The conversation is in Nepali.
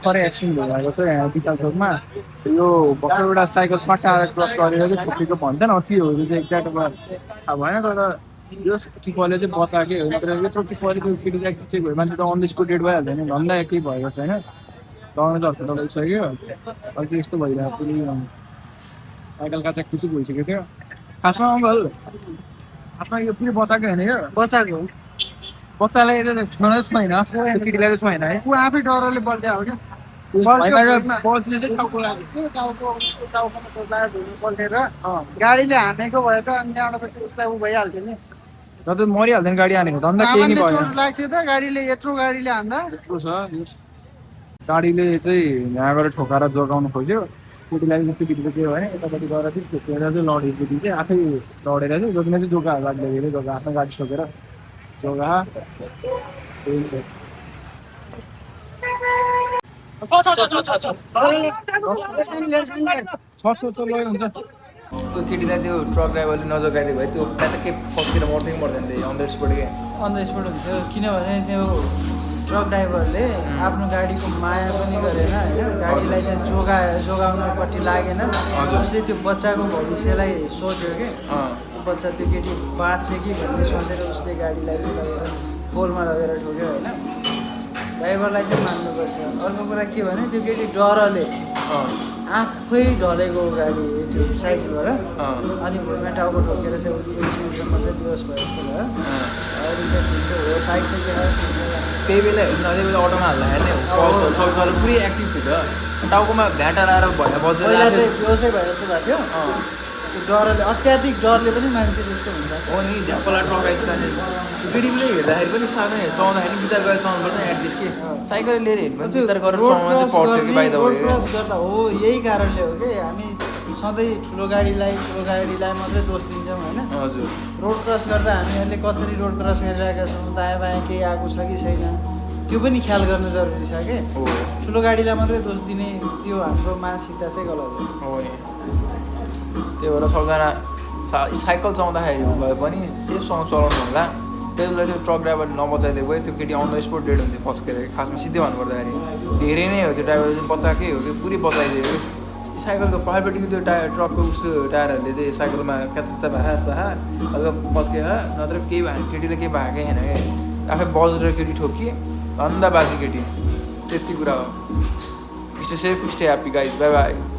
खरै एक्सिडेन्ट भएको छ यहाँ विशाल चोकमा यो भर्खर एउटा साइकल सट्टा क्रस गरेर चाहिँ ठोकेको भन्छन् के हो यो चाहिँ एक्ज्याक्ट थाहा भएन तर यो टिपले चाहिँ बचाएकै हो नत्र यत्रो टिपलेको केटी चाहिँ खिचेको भयो मान्छे त अन द स्पोट डेड भइहाल्छ नि भन्दा केही भएको छैन गभर्मेन्ट हस्पिटल गइसक्यो अहिले चाहिँ यस्तो भइरहेको पुरै साइकल काचा कुचुक भइसकेको थियो खासमा अङ्कल खासमा यो पुरै बचाएको होइन यो बचाएको बच्चालाई त छुन छैन केटीलाई त छैन है ऊ आफै डरले बल्ट्या हो क्या बल्छले चाहिँ टाउको लाग्यो पल्टेर गाडीले हानेको भए त अनि त्यहाँबाट पछि उसलाई ऊ भइहाल्थ्यो नि त मरिहाल्दैन गाडी हानेको धन्दा केही नि भयो चोट लाग्थ्यो त गाडीले यत्रो गाडीले हान्दा यत्रो छ गाडीले चाहिँ यहाँ गएर ठोकाएर जोगाउनु खोज्यो केटीलाई चाहिँ केटीको के भयो यतापट्टि गएर चाहिँ ठोकेर चाहिँ लड्यो केटी चाहिँ आफै लडेर चाहिँ जोगिने चाहिँ जोगा लाग्दाखेरि जोगा आफ्नो गाडी ठोकेर जोगा हुन्छ त्यो केटीलाई त्यो ट्रक ड्राइभरले नजगाइदियो भए त्यो प्याचक्कै पस्केर मर्दै मर्दैन थियो अन द स्पोट क्या अन द स्पोट हुन्थ्यो किनभने त्यो ट्रक ड्राइभरले आफ्नो गाडीको माया पनि गरेन होइन गाडीलाई चाहिँ जोगाउनपट्टि लागेन उसले त्यो बच्चाको भविष्यलाई सोच्यो कि त्यो बच्चा त्यो केटी बाँच्छ कि भन्ने सोचेर उसले गाडीलाई चाहिँ लगेर पोलमा लगेर ठोक्यो होइन ड्राइभरलाई चाहिँ मान्नुपर्छ अर्को कुरा के भने त्यो केटी डरले आफै ढलेको गाडी त्यो साइकलबाट अनि भुइँमा टाउको ठोकेर चाहिँ एकछिनसम्म चाहिँ बेहोस भयो जस्तो भयो अहिले चाहिँ ठिक छ होस् आइसक्यो त्यही बेला हेर्नु त्यही बेला अटोमा हाल्दाखेरि पुरै एक्टिभ थियो त टाउकोमा भ्याटा लाएर भएर बजेर पहिला चाहिँ बेहोसै भयो जस्तो भएको थियो त्यो डरले अत्याधिक डरले पनि मान्छे जस्तो हुन्छ हो नि झ्यापला ट्रक आइस केटीले हेर्दाखेरि पनि साधन चलाउँदाखेरि विचार गरेर चलाउनुपर्छ एटलिस्ट के साइकल लिएर हेर्नु पनि विचार गरेर चलाउनु चाहिँ पर्थ्यो कि बाहिर रोड क्रस गर्दा हो यही कारणले हो कि हामी सधैँ ठुलो गाडीलाई मात्रै दोष दिन्छौँ होइन हजुर रोड क्रस गर्दा हामीहरूले कसरी रोड क्रस गरिरहेका छौँ दायाँ बायाँ केही आएको छ कि छैन त्यो पनि ख्याल गर्नु जरुरी छ कि ठुलो गाडीलाई मात्रै दोष दिने त्यो हाम्रो मानसिकता चाहिँ गलत हो नि त्यही भएर सबजना साइकल चलाउँदाखेरि भए पनि सेफसँग चलाउनु होला त्यही बेला त्यो ट्रक ड्राइभरले नबचाइदिएको भए त्यो केटी अन द स्पोट डेड हुन्थ्यो पस्केर खासमा सिधै भन्नुपर्दाखेरि धेरै नै हो त्यो ड्राइभर चाहिँ बचाएकै हो कि पुरै बचाइदियो साइकलको पहाडपट्टिको त्यो ट्रकको उसको टायरहरूले चाहिँ साइकलमा क्याचुत्ता भए जस्तो हल्का पस्के नत्र केही भयो केटीले केही भएकै छैन क्या आफै बजेर केटी ठोकी धन्दा बाजी केटी त्यति कुरा हो stay safe stay happy guys by by